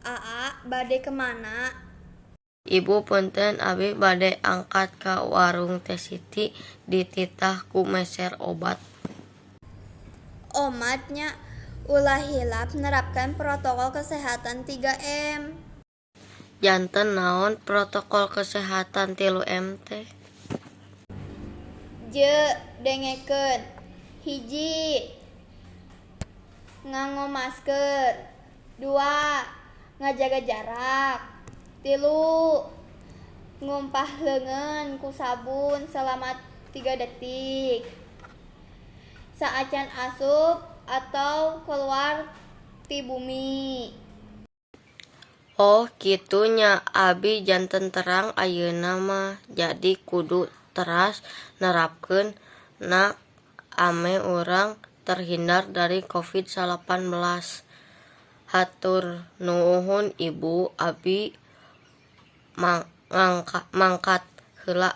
Aa bade ka mana? Ibu, punten, abi bade angkat ka warung Teh Siti, dititah ku meser obat. Omat nya, ulah hilap nerapkan protokol kesehatan 3M. Janten naon protokol kesehatan 3M teh? Jeu, dengekeun. 1, nganggo masker. 2, ngajaga jarak. 3, ngumpah leungeun ku sabun salama 3 detik saacan asup atau keluar ti bumi. Oh, kitu nya, abi janten terang ayeuna mah, jadi kudu teras nerapkeun na ameh urang terhindar dari covid-19. Hatur nuhun, Ibu, abi mangkat heula.